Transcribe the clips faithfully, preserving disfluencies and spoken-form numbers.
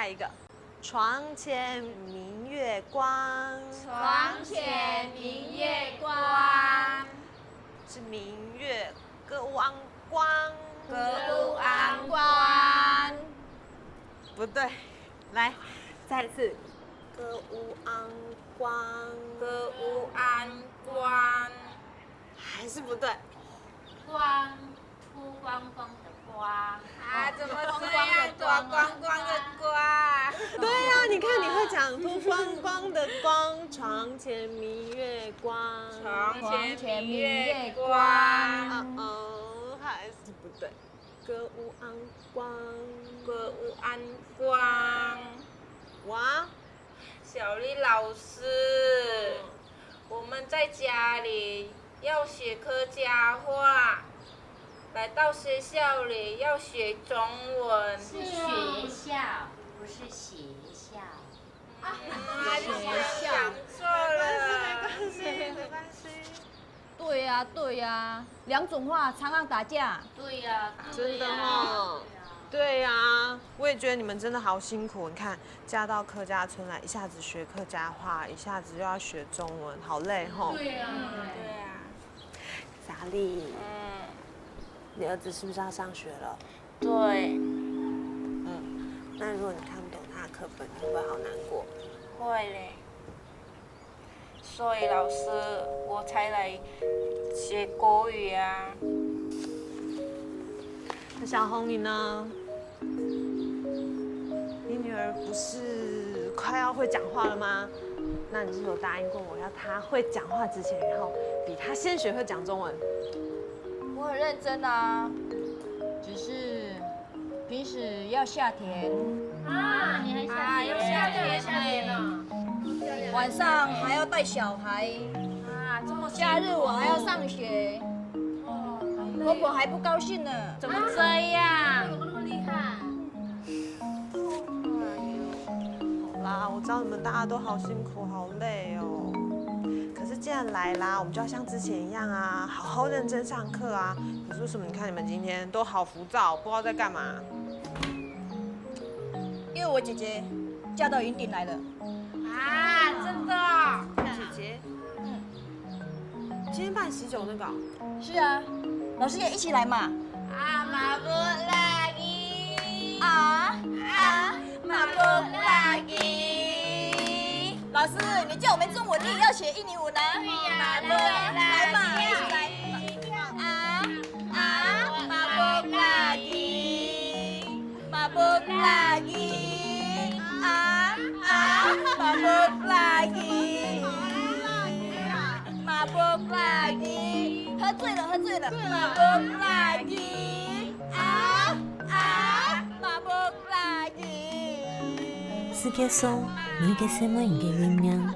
下一个，床前明月光。床前明月光。是明月，歌舞昂光。歌舞昂光。不对，来，再一次。歌舞昂光。歌舞昂光。还是不对。光。 脱光光的光。啊，怎么这样？脱光光的光。对啊，你看你会讲脱光光的光，床前明月光。床前明月光。哦哦，还是不对。歌舞昂光。歌舞昂光。哇， 小丽老师，我们在家里要学客家话，来到学校里要学中文。是学校，不是学校。嗯，学校。讲错了。没关系，没关系。对呀，对呀，两种话常常打架。对呀，对呀。真的哦。对呀。对呀，我也觉得你们真的好辛苦。你看，嫁到客家村来，一下子学客家话，一下子又要学中文，好累吼。对呀。嗯，对呀。小丽，嗯。你儿子是不是要上学了？对。嗯，那如果你看不懂他的课本，你会不会好难过？会嘞。 所以老师，我才来学国语啊。那小红你呢？你女儿不是快要会讲话了吗？那你是有答应过我，要她会讲话之前，然后比她先学会讲中文。我很认真啊。只是 平时要下田。啊，你还下田？啊，要下田呢。晚上还要带小孩。啊，这么辛苦。假日我还要上学。哦，好累哦。婆婆还不高兴呢。怎么这样？啊，怎么那么厉害？好啦，我知道你们大家都好辛苦，好累哦。可是既然来啦，我们就要像之前一样啊，好好认真上课啊。可是为什么你看你们今天都好浮躁，不知道在干嘛？因为我姐姐嫁到云顶来了。啊，真的哦？姐姐？嗯。今天办喜酒那个哦？是啊，老师也一起来嘛。啊，mabuk lagi。啊，啊，mabuk lagi。老师，你叫我们中文，你也要写印尼文啊？对呀，mabuk lagi。来嘛，一起来。啊，啊，mabuk lagi。 Mabuk lagi, ah, ah, mabuk lagi. Mabuk lagi. 喝醉了，喝醉了。Mabuk lagi, ah, ah, mabuk lagi. 世界上每一个細妹人个運命，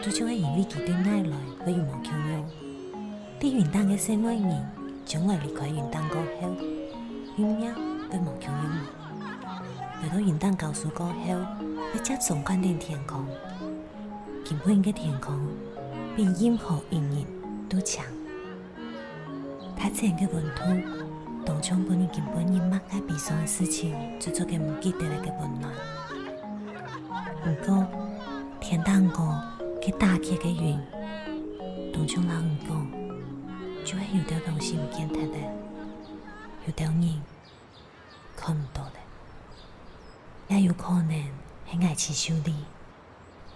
就像係因為佢對哪來，會有無共樣。 在雲頂个細妹人，將來離開雲頂過後，運命會無共樣無？來到雲頂教書過後，會接掌管等天空。今晡日个天空，比任何一日都青。大自然个溫度，當像分你今晡日漫無邊際个事情，製造个毋記得个个溫暖。毋過，天頂高，該打結个雲， 當像摎你講，就係有兜東西毋見忒了，有兜人看毋到了，也有可能係𠊎兜手裡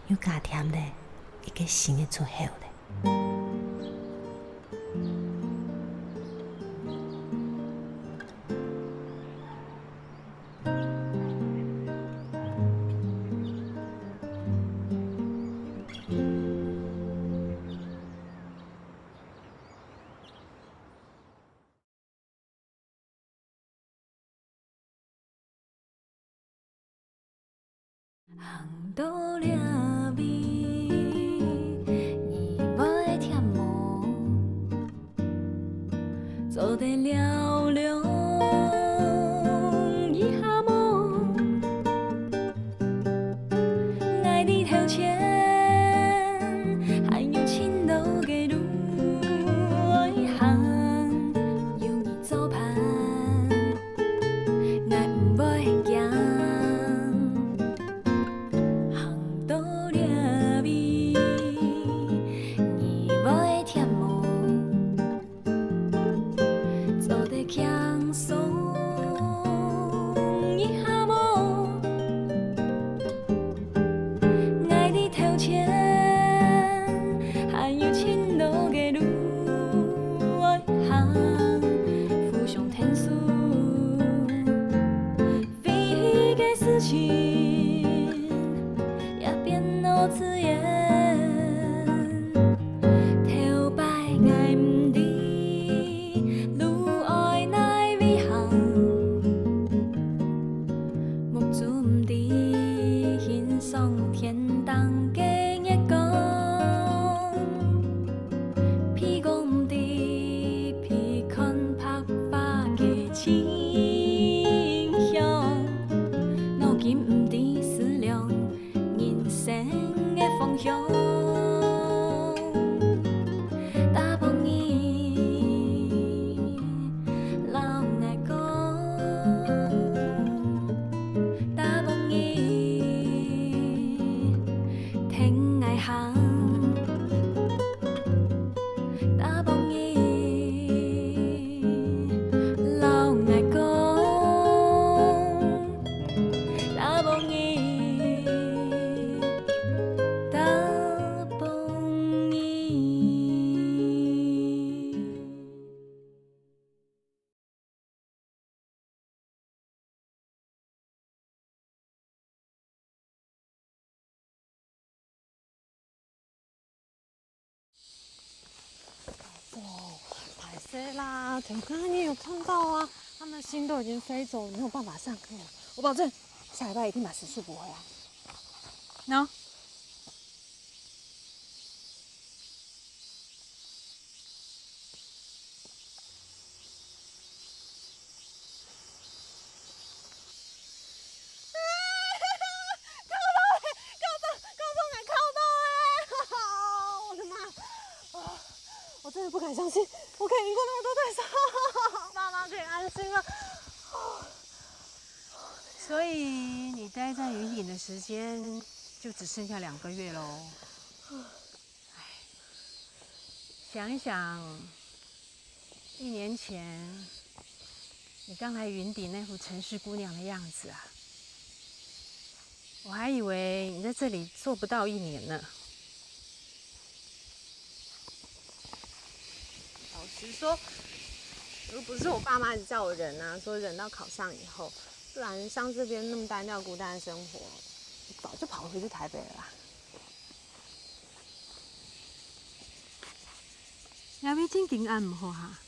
又加添了一個新个出口了。行到這位，你會忝無？做得尞尞一下無？ 𠊎在頭前，還有盡多个路愛行，有你做伴，𠊎毋會驚。打幫你，摎𠊎講，打幫你，打幫你。 哦，歹勢啦，頭先你有看到啊，他們心都已經飛走，沒有辦法上課了。我保證，下禮拜一定把時數補回來。喏。 考到欸，考中，考中欸，考到欸！我的媽！啊，我真的不敢相信，我可以贏過那麼多對手，爸媽可以安心了。所以你待在雲頂的時間就只剩下兩個月嘍。唉，想一想，一年前你剛來雲頂那副城市姑娘的樣子啊，我還以為你在這裡做不到一年呢。老實說，如果不是我爸媽一直叫我忍啊，說忍到考上以後，不然像這邊那麼單調孤單的生活，早就跑回去台北了啦。 這位真經恁毋好哈？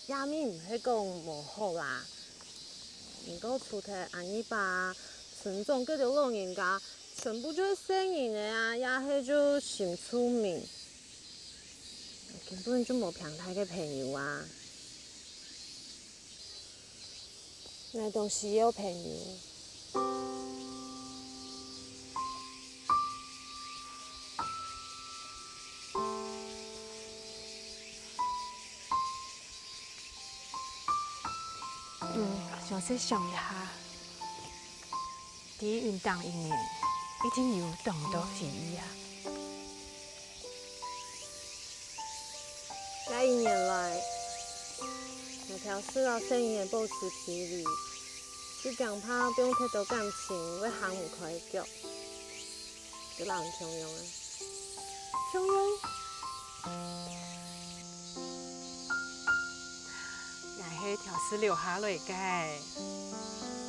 也毋係講無好啦，毋過除忒阿二伯、村長該兜老人家，全部就係細人仔啊，也係就新住民。 根本就無平大个朋友啊！𠊎當需要朋友。嗯，詳細想一下。 在雲頂一年，一定有當多回憶啊！這一年來，𠊎挑試摎細人仔保持距離，就驚怕放忒多感情會行毋開腳，就摎你共樣啊。共樣？ 𠊎係挑試留下來个，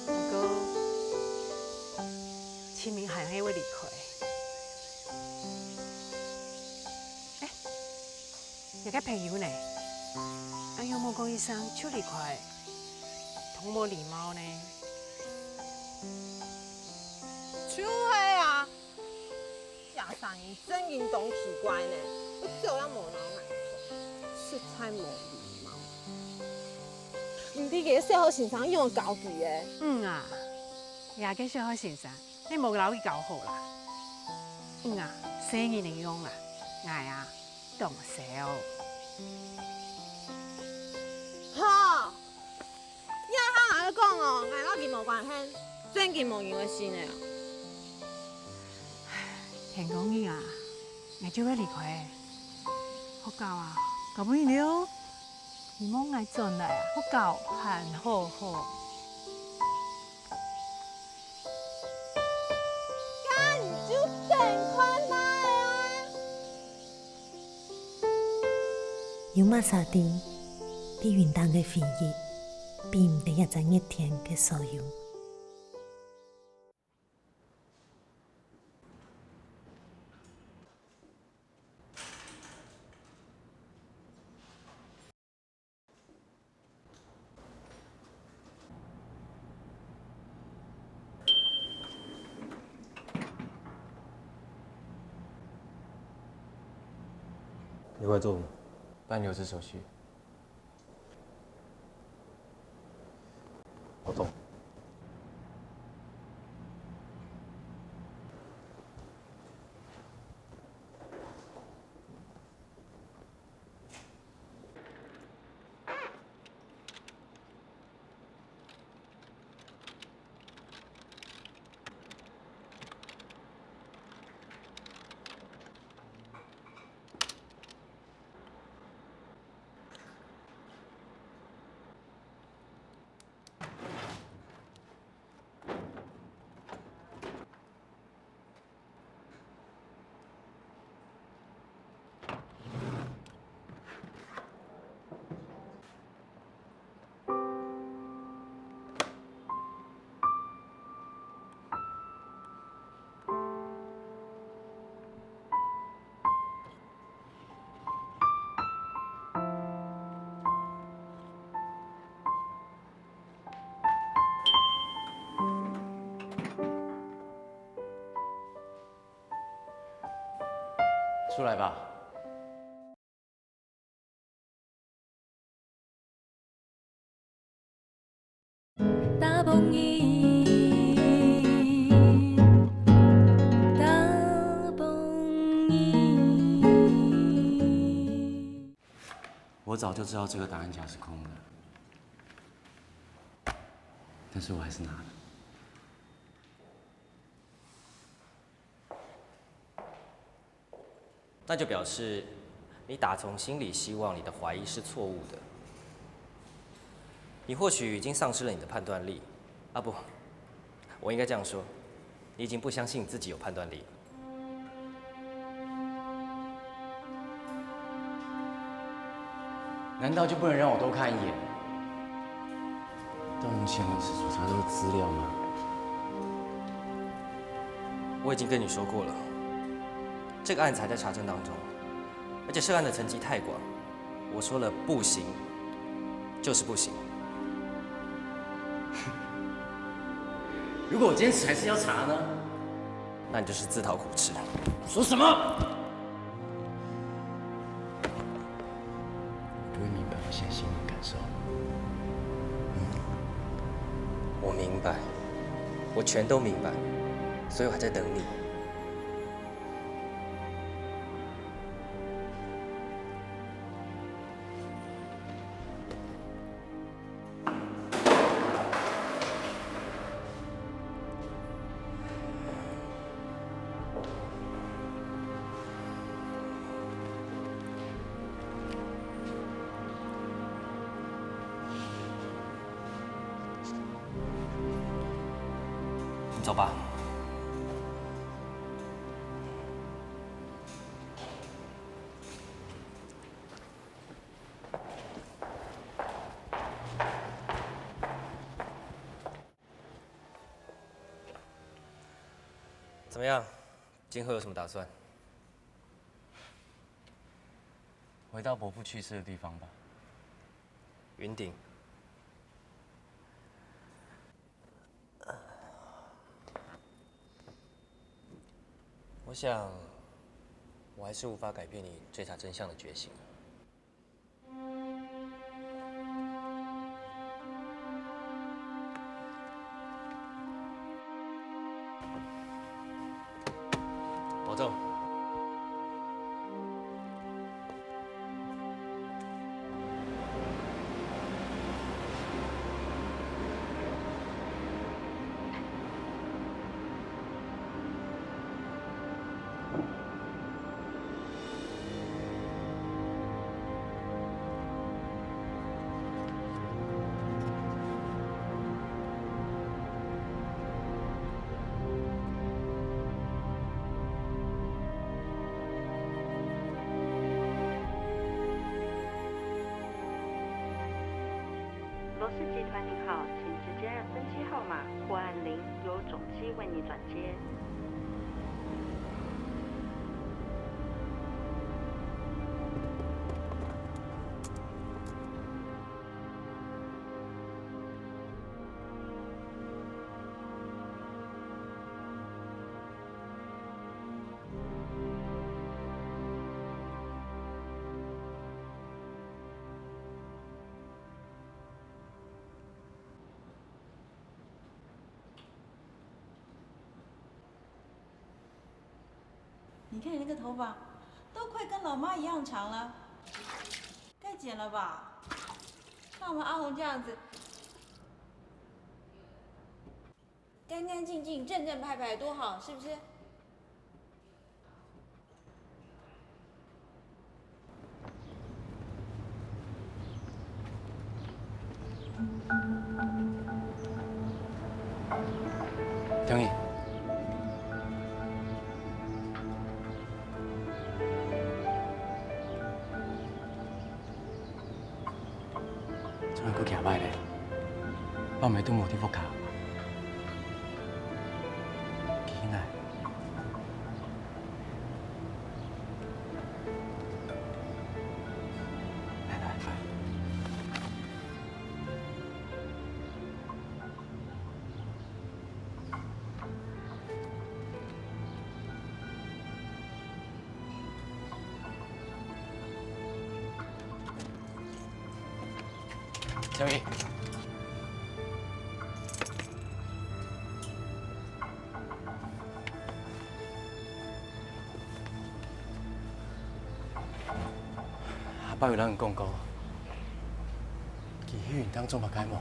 毋過，清明還係會離開。欸，你个朋友呢？恁樣無講一聲就離開，當無禮貌呢。就係啊！ 這儕人正經當奇怪呢，愛走也無摎𠊎講，實在無禮貌。毋知該小學先生仰教佢个？嗯啊，這个小學先生，你無摎佢教好啦。嗯啊，細人仔樣啦，𠊎啊，當愁。好， 這下𠊎愛講哦，𠊎摎佢無關係，正經無人會信个哦。天光日啊，𠊎就會離開。學校啊，交分你了。希望𠊎轉來啊，學校還好好。該你就等看啦啊！ 有麼儕知，在雲頂个回憶，比毋得這隻熱天个所有。 你過來做麼个？辦留職手續。我懂。 你出来吧。 我早就知道这个答案夹是空的，但是我还是拿了。 那就表示你打从心里希望你的怀疑是错误的。你或许已经丧失了你的判断力，啊不，我应该这样说，你已经不相信你自己有判断力了。难道就不能让我多看一眼？到底用钱文尺所查到的资料吗？我已经跟你说过了，这个案子还在查证当中，而且涉案的层级太广，我说了不行，就是不行。如果我坚持还是要查呢？那你就是自讨苦吃。说什么？ 你不会明白我现在心里的感受。我明白，我全都明白，所以我还在等你。你走吧。 怎么样？今后有什么打算？回到伯父去世的地方吧。云顶。我想，我还是无法改变你追查真相的决心。 保重。 罗氏集团您好，请直接按分机号码或按零，由总机为你转接。你看你那个头发，都快跟老妈一样长了，该剪了吧？看我们阿红这样子，干干净净、正正派派，多好，是不是？ 等一下。怎么还佫行歹咧？放袂堵無地方卡。起来。 来，来，来。小雨，阿爸有摎你講過，佢去雲頂做麼个無？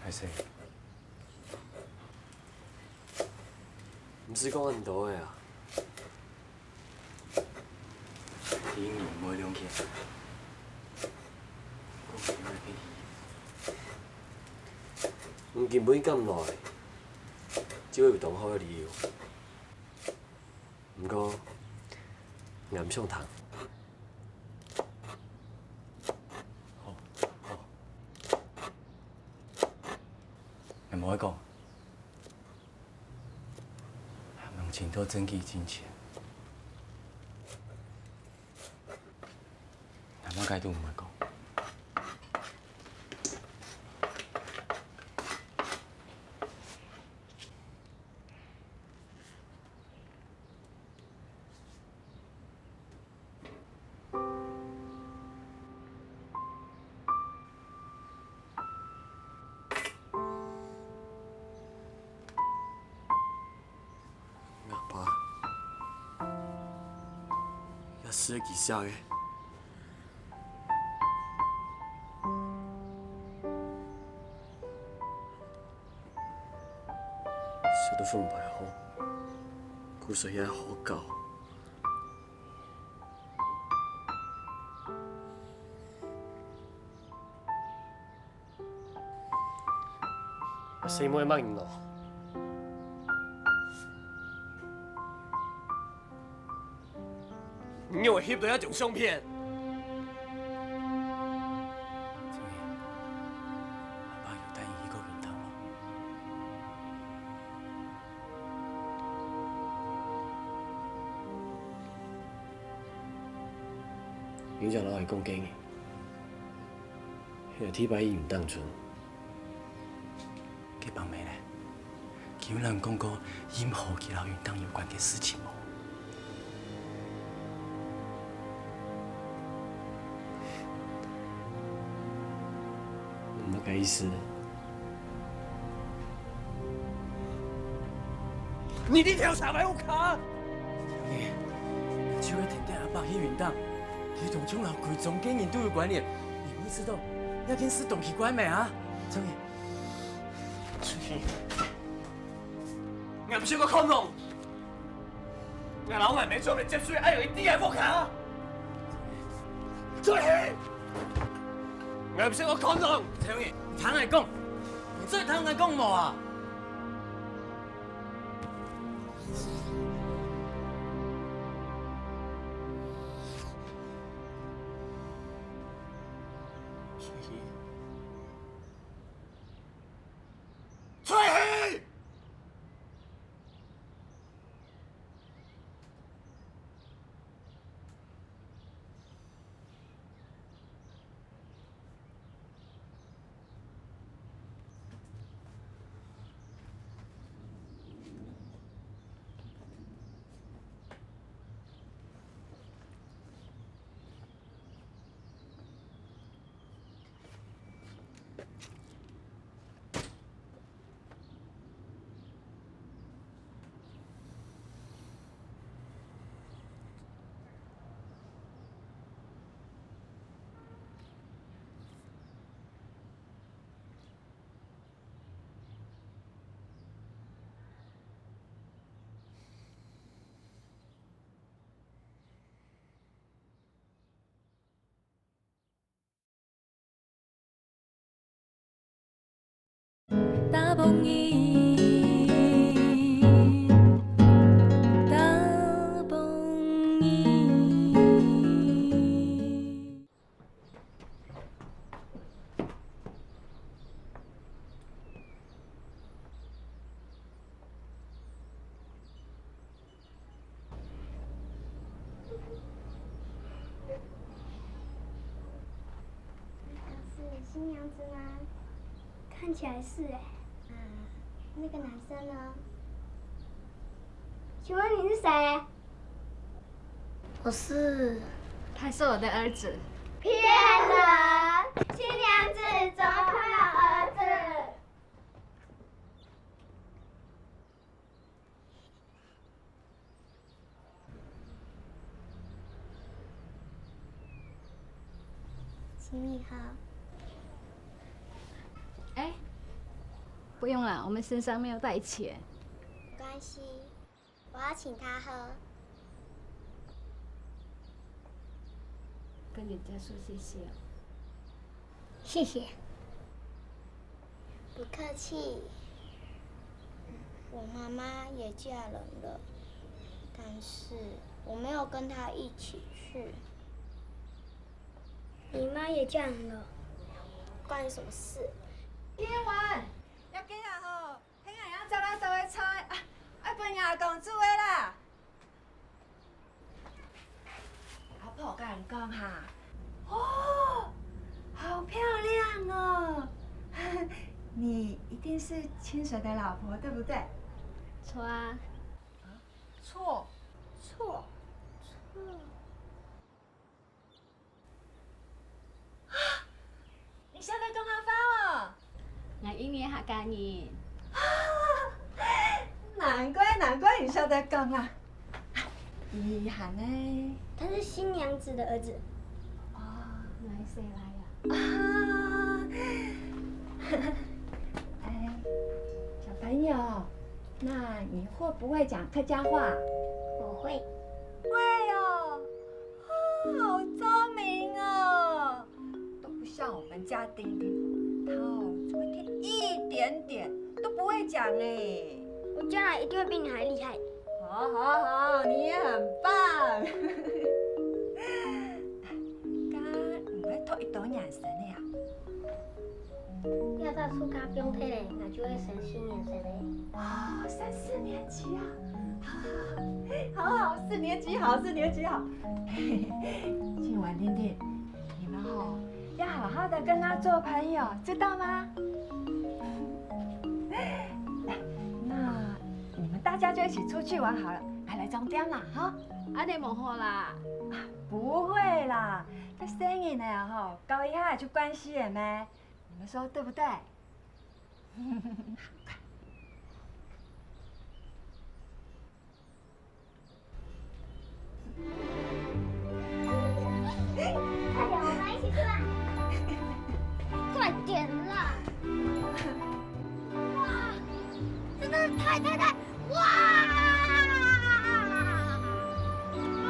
歹勢。毋使講恁多个啊。一年無兩天，講起來便利。你根本敢來，就會有當好个理由。 毋過，𠊎毋想聽。好，好。𠊎無愛講。問尋到證據進前，𠊎麼个都毋會講。 𠊎爸，也係佢寫个。寫到分別好，故所也好搞。 細妹麼人咯？你有翕到這張相片？阿爸有帶你去過雲頂無？ 你想摎𠊎講个呢？係第一擺去雲頂陣，該幫妹呢？佢有摎你講過任何佢摎雲頂有關个事情無？ 麼个意思？你這條蛇尾烏卡！就係聽著阿爸去雲頂，佢同像摎歸莊个人都有關聯。你毋知道這件事當奇怪無啊？正義，正義，𠊎毋識个看攏。 𠊎摎𠊎妹做得接水，愛有一滴个屋下。出去！𠊎毋識个看攏。陳永義，你聽𠊎講，你再聽𠊎講無啊？出去！出去！打幫你，打幫你。 是新娘子吗？看起来是欸。啊，那个男生呢？请问你是谁？我是……他是我的儿子。骗人！新娘子怎么可能有儿子？ 请你喝。哎，不用了，我们身上没有带钱。没关系，我要请他喝。跟人家说谢谢哦。谢谢。 不客气。我妈妈也嫁人了，但是我没有跟她一起去。你妈也嫁人了？关你什么事？今天晚要给俺吼，听俺要找到手的菜啊，爱分阿公煮的啦。 阿婆甲人講哈，哦，好漂亮哦！你一定是清水的老婆，對不對？錯啊。啊？錯？錯？錯？啊！ 你曉得講客話哦？𠊎印尼客家人。難怪，難怪你曉得講啊！遺憾呢？他是新娘子的兒子。哦，來，誰來呀？啊！哎，小朋友，那你會不會講客家話？我會。會哦，哦，好聰明哦！ 都不像我們家丁丁，他哦只會聽一點點，都不會講呢。我將來一定會比你還厲害。好好好，你也很棒。該你會讀幾多年生的呀？要到暑假放忒咧，那就會升四年生咧。哦，升四年級啊，好好好，四年級好，四年級好。嘿嘿，今晚丁丁， 你們吼，要好好的跟他做朋友，知道嗎？來，那你們大家就一起出去玩好了。來，來，裝點啦，哈。恁呢無好啦。啊，不會啦，該細人仔吼，搞一下就慣勢了咩？你們說對不對？ 快點，我們一起去吧。快點啦！哇，真的太太太，哇！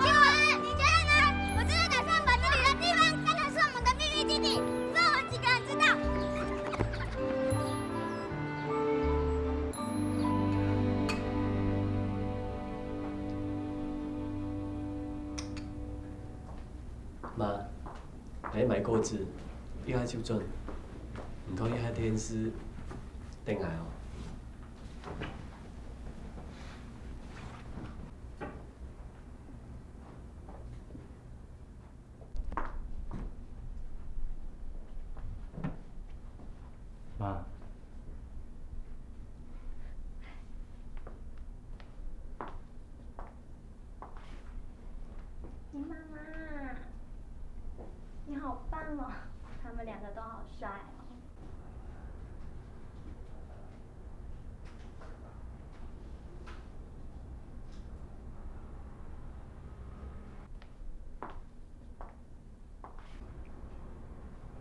請問你覺得呢？我真的打算把這裡的地方改成是我們的秘密基地，只有我們幾個人知道。 媽，𠊎買果子，一下就轉，你看一下電視，等𠊎哦。 媽。你媽媽，你好棒哦！他們兩個都好帥哦。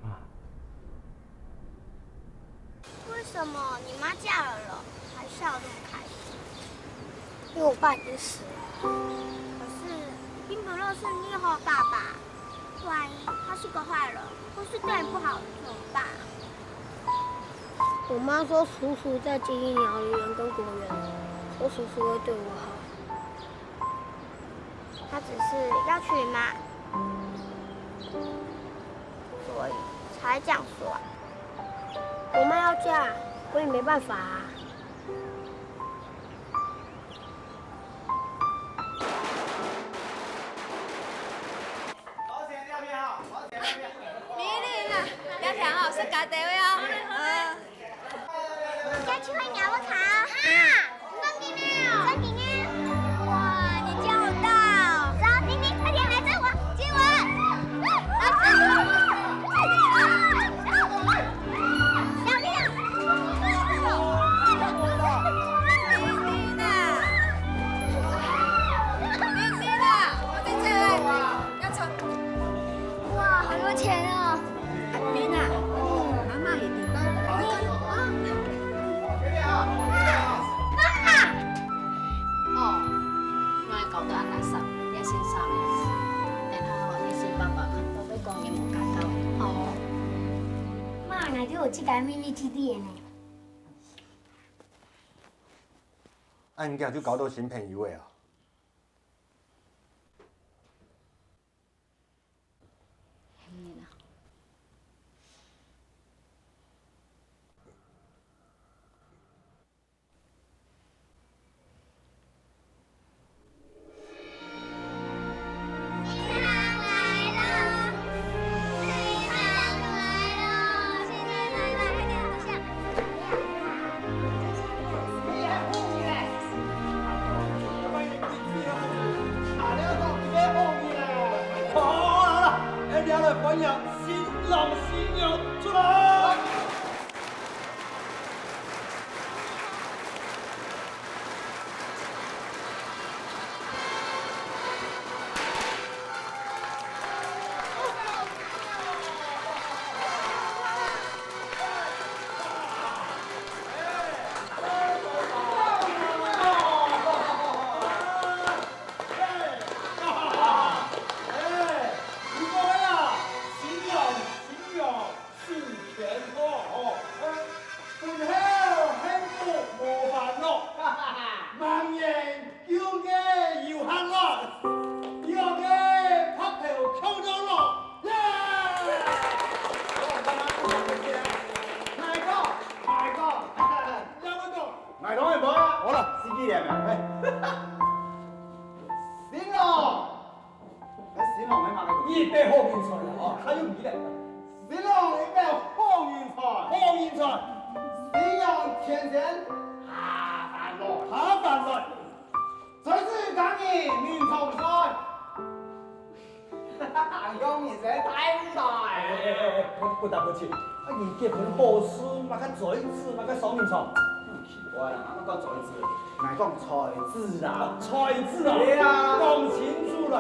媽。為什麼你媽嫁人了，還笑得那麼開心？因為我爸已經死了。可是你並不認識你以後的爸爸，萬一他是個壞人，或是對你不好，怎麼辦啊？我妈说叔叔在经营鸟儿园跟果园，说叔叔会对我好。他只是要娶妈，所以才这样说啊。我妈要嫁，我也没办法啊。你一定啊，聊天哦，是假的哦。呃， 要去换鸟窝卡哦。哈，真的呢？真的呢？哇，你叫我到。走，丁丁，快点来追我，追我。小弟啊。丁丁啊，丁丁啊，我在这里。要走。哇，好多钱哦。 阿明啊，媽媽一定幫你啊。媽媽！哦，原來搞到恁垃圾，也先生了。等下吼，你先爸爸看到，會講你無家教。哦。媽，𠊎兜有自家个秘密基地个呢。恁樣就交到新朋友个啊。 好了，好了，好了，哎，你要来欢迎新郎新娘出来。 哎，你个啊，新郎新娘手牵好吼，婚後幸福無煩惱，萬年久个有閒樂，以後个白頭到老咯，耶！好，大家鼓掌一下。來講，來講，要不講？來講一波啊！好了，司機連了，哎。 新郎，哎，新郎係麼个？一百好運財啊！哦，還有你嘞。新郎一百好運財。好運財。新娘天天下凡來。下凡來。才子佳人命長壽。楊明生大舞台。哎，哎，哎，哎，不，不打不起。啊，你結婚好事，麼个才子，麼个壽命長？ 喂，哪个講才子？𠊎講才子啊。才子啊？對啊。講清楚了。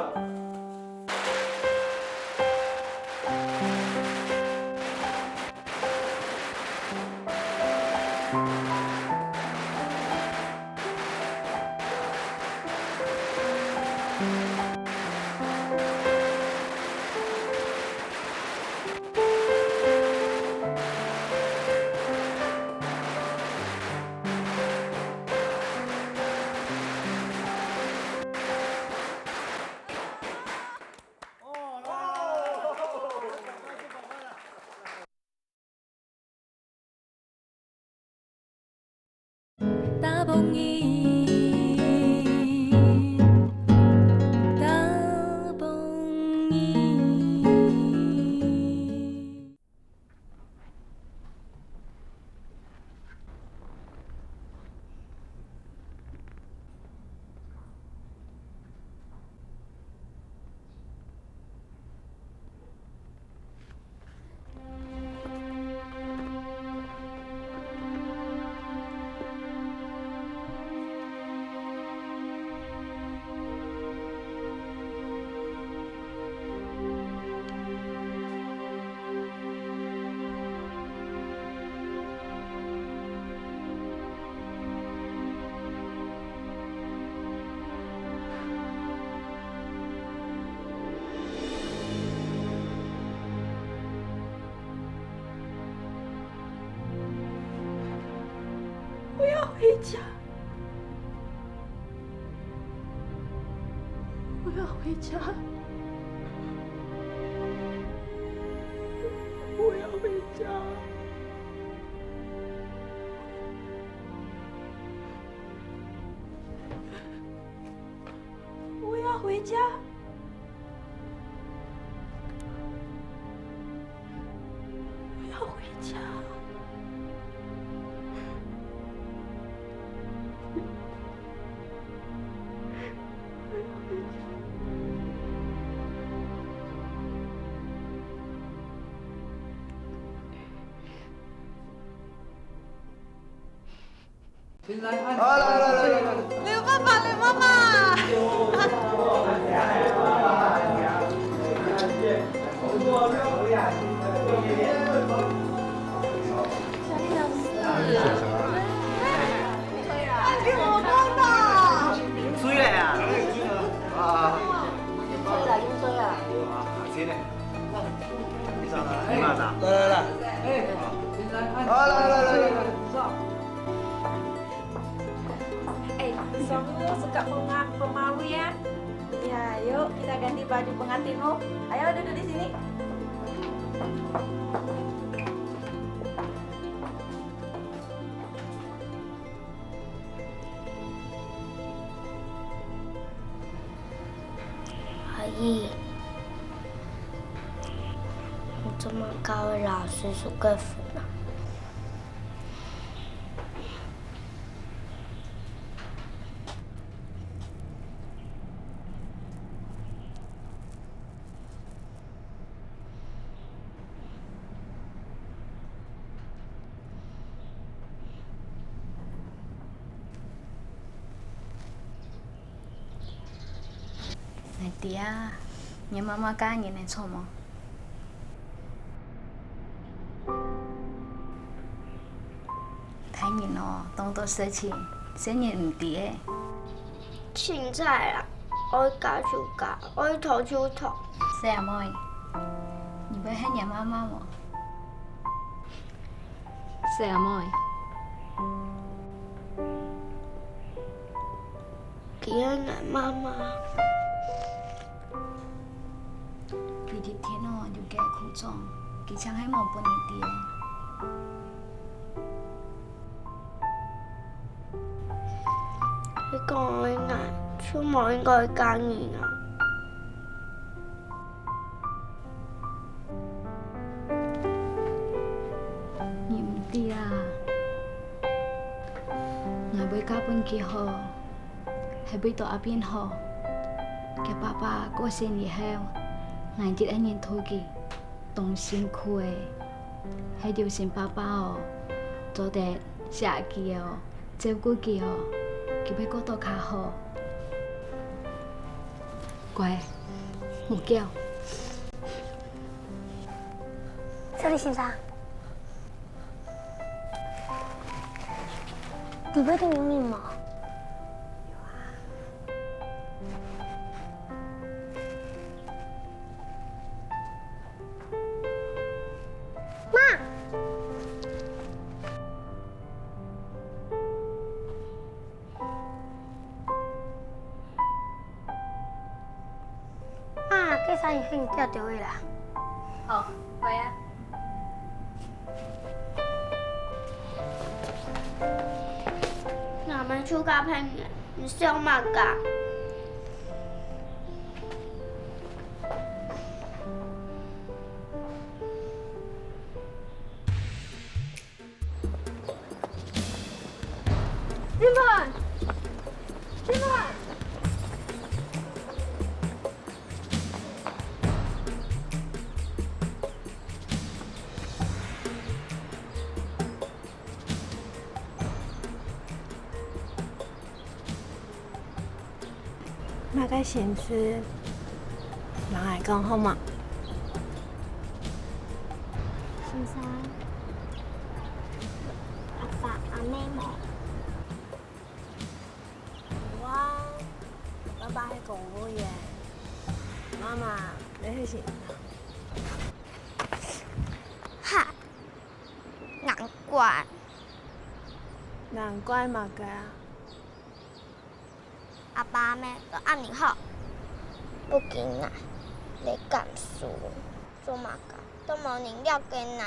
回家，我要回家，我要回家，我要回家。 我要回家。好，來，來，來，來，來。劉爸爸，劉媽媽。哎，劉爸爸。飲水來啊。啊。飲水來，飲水來。啊，真的。 來，來，來。好，來，來，來，來。Eh, suamimu suka pema-, pemawai, ya? Ya, yuk, kita ganti baju pengantinmu. Ayo, duduk di sini. Ayi, 你做麼个會摎水手个粉啊？ 𠊎知啊，你媽媽嫁人个錯無？大人哦，當多事情，細人毋知个。凊彩啦，愛嫁就嫁，愛討就討。細阿妹，你會恨你媽媽無？細阿妹。 佢係𠊎媽媽。佢一天哦，有个苦衷，佢淨係無分你知。你講个𠊎，就無應該嫁人啊？ 你毋知啊，𠊎會嫁分佢好，係為著阿斌好。佢爸爸過身以後，𠊎一個人渡佢，當辛苦个。係有心爸爸哦，做得惜佢哦， 照顧佢哦，佢會過到較好。乖，莫噭。小李先生，你會聽有人無？媽！ 啊，該衫已經掉掉个啦。好，來啊。𠊎兜就嫁別人，你想麼个？ 進來！進來！麼个心事，摎𠊎講好無？先生，阿爸阿姆無？有啊，爸爸係公務員，媽媽也係先生。哈，難怪。難怪麼个啊？阿爸阿姆都恁樣好，不過𠊎咧讀書，做麼个都無人了解𠊎。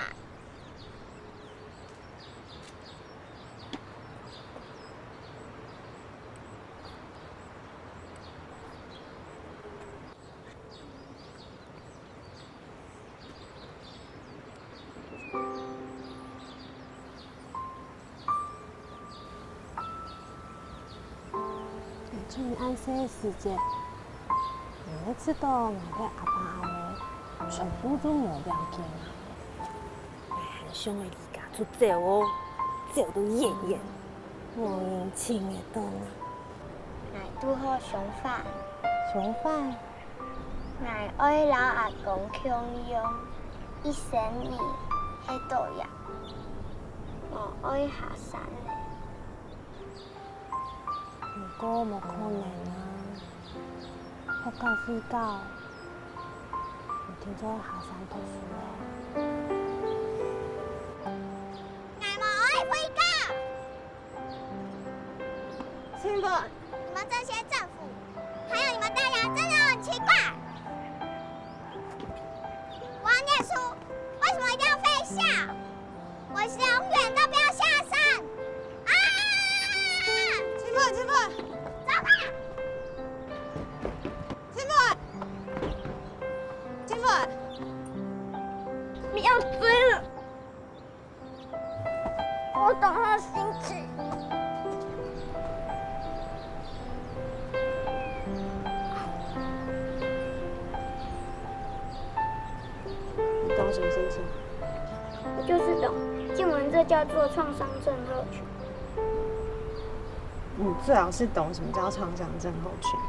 從你恁細个時節，你會知道𠊎个阿爸阿姆全部都無了解𠊎。𠊎還想愛離家出走哦，走到遠遠，無人尋得到𠊎。𠊎堵好想法。想法？ 𠊎愛摎阿公共樣，一生人歇到這，無愛下山了。毋過無可能啊，學校廢校，毋定就下山讀書了。𠊎無愛廢校。 請問，你們這些政府，還有你們大家真的很奇怪。我要念書，為什麼一定要廢校？我永遠都不要下山！啊！請問，請問，走吧！請問，請問，不要追了。 我懂他的心情。你懂什麼心情？我就是懂，靜文這叫做創傷症候群。你最好是懂什麼叫創傷症候群。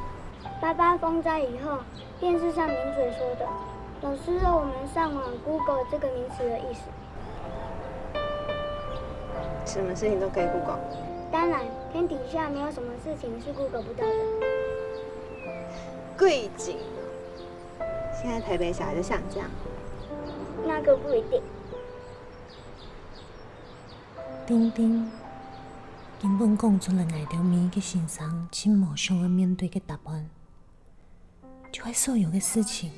八八風災以後，電視上名嘴說的，老師要我們上網Google這個名詞的意思。 什麼事情都可以Google。當然，天底下沒有什麼事情是Google不到的。貴景，現在台北小孩都像這樣。那個不一定。丁丁，根本講出了𠊎兜每一個先生盡無想愛面對个答案。 就係所有个事情，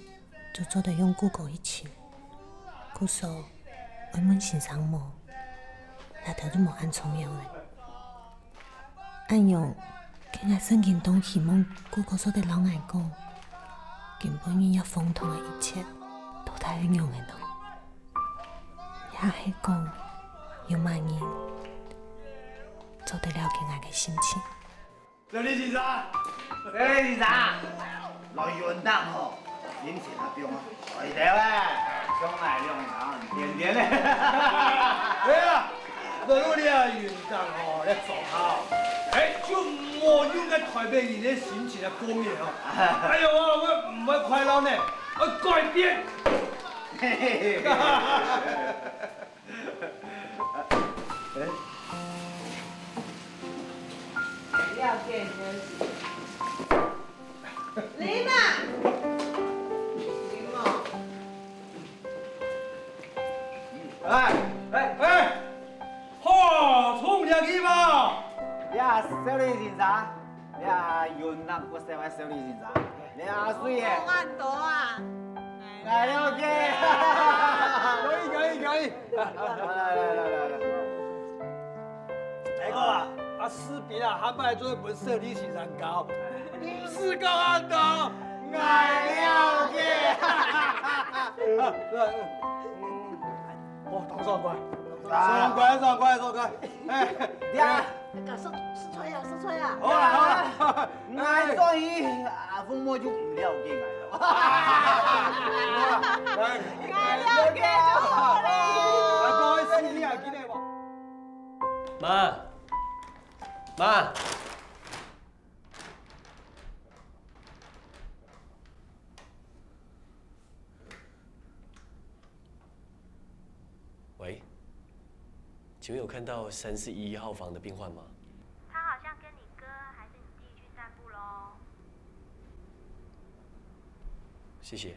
就做得用Google去尋。故所，愛問先生無，這兜就無恁重要了。恁樣，該𠊎曾經當希望Google做得摎𠊎講，今晡日這荒唐个一切，到底係仰仔呢？也係講，有麼人做得了解𠊎个心情？ 小李先生，小李先生，來雲頂吼，心情啊放鬆一兜啊，像𠊎兩儕癲癲个。哎呀，來到這雲頂吼，來做好，哎，就無用該台北人个心情來過敏吼。哎喲，我，我毋會快樂呢，愛改變。嘿嘿嘿嘿。 哎。了解，了解。林啊！林哦。哎，哎，哎！好，衝入去吧！呀，小李先生。 呀，雲南國小个小李先生，你阿水耶？講恁多啊！𠊎了解。可以，可以，可以。來，來，來，來，來。大哥啊，啊，視頻啊，下擺做分小李先生教，毋使講恁多。𠊎了解。啊，來，嗯。 哦，當爽快，爽快，爽快，爽快！哎，呀，講說，說出來啊，說出來啊！好啦，好啦，𠊎中意阿鳳妹就毋了解𠊎了。來，𠊎了解就好了。來，各位司機啊，記得無？媽，媽。 喂，請問有看到三四一一號房的病患嗎？他好像跟你哥還是你弟去散步咯。謝謝。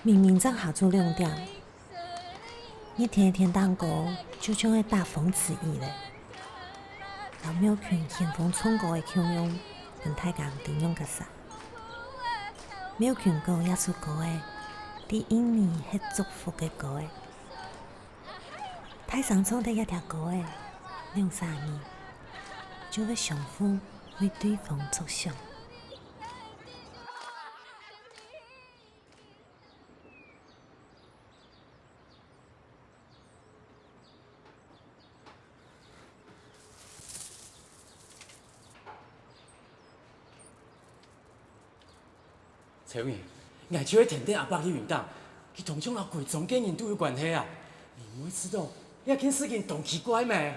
明明正下晝兩點，日頭天頂高就像係打風之雨咧。摎廟群掀風唱歌个共樣，分大家毋知仰結煞。廟群講這首歌仔，在印尼係祝福个歌仔。大聲唱得這條歌仔，兩儕人就會相互為對方著想。 秋英，𠊎就係跈等阿伯去雲頂，佢當像摎歸莊个人都有關係啊！你毋會知著這件事情當奇怪咩？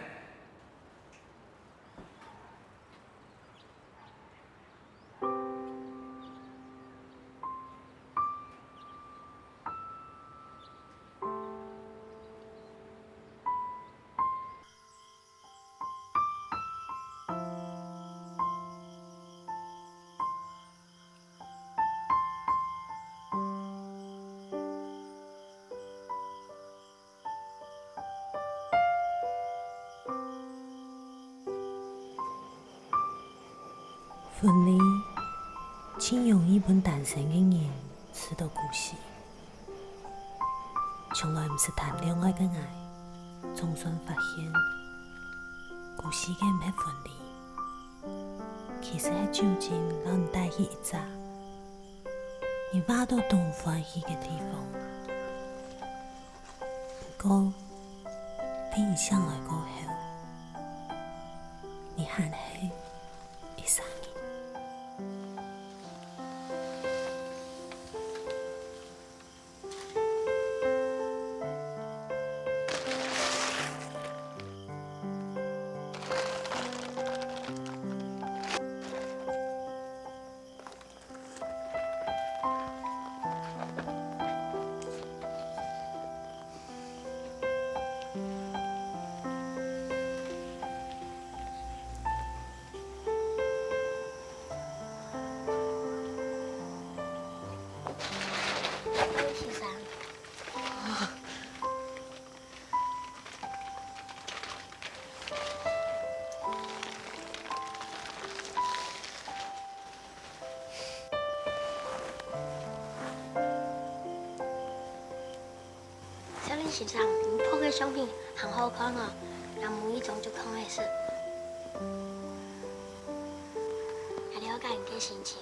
分離，盡容易分單身个人試著孤栖。從來毋識談戀愛个𠊎，總算發現，孤栖个毋係分離，其實係酒精摎你帶去一隻你話著當歡喜个地方。 毋過，對你醒來過後，你還係一儕人。 先生。 小林先生，你拍个相片還好看哦，𠊎無意中就看會識。𠊎了解你个心情。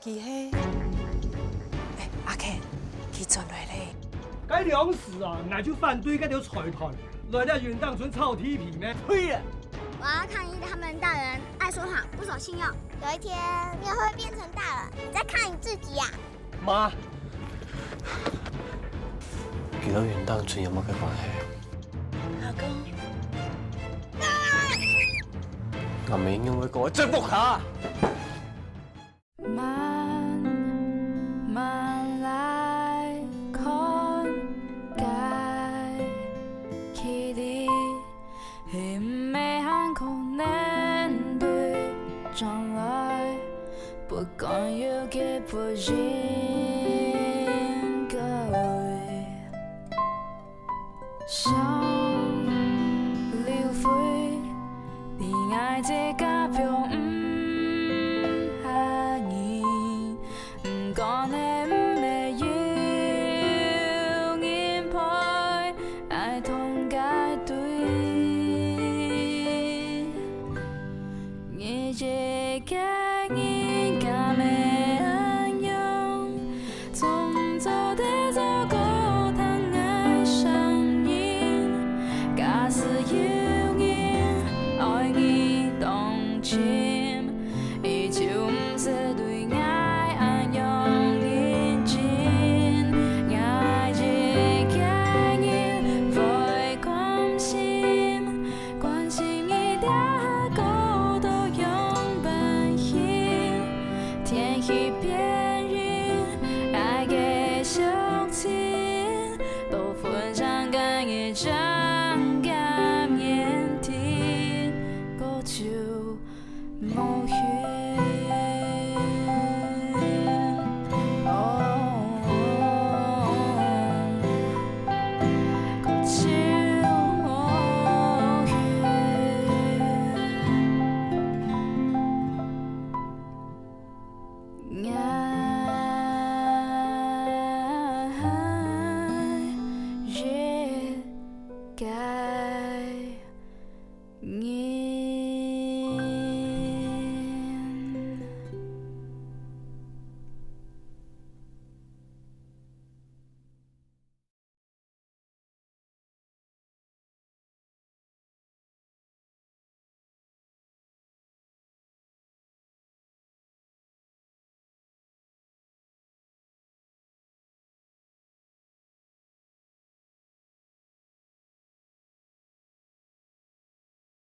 佢係，欸，阿Ken，佢轉來咧。該量時啊，𠊎就反對該兜財團來這雲頂村炒地皮咩？退了！我要抗議他們大人愛說謊、不守信用。有一天，你也會變成大人，你在抗議自己呀、媽，佢摎雲頂村有麼个關係？阿公。𠊎明明會講，真不好。慢慢來看，該距離 係毋係還可能對將來，不管有幾不應該，想 Gone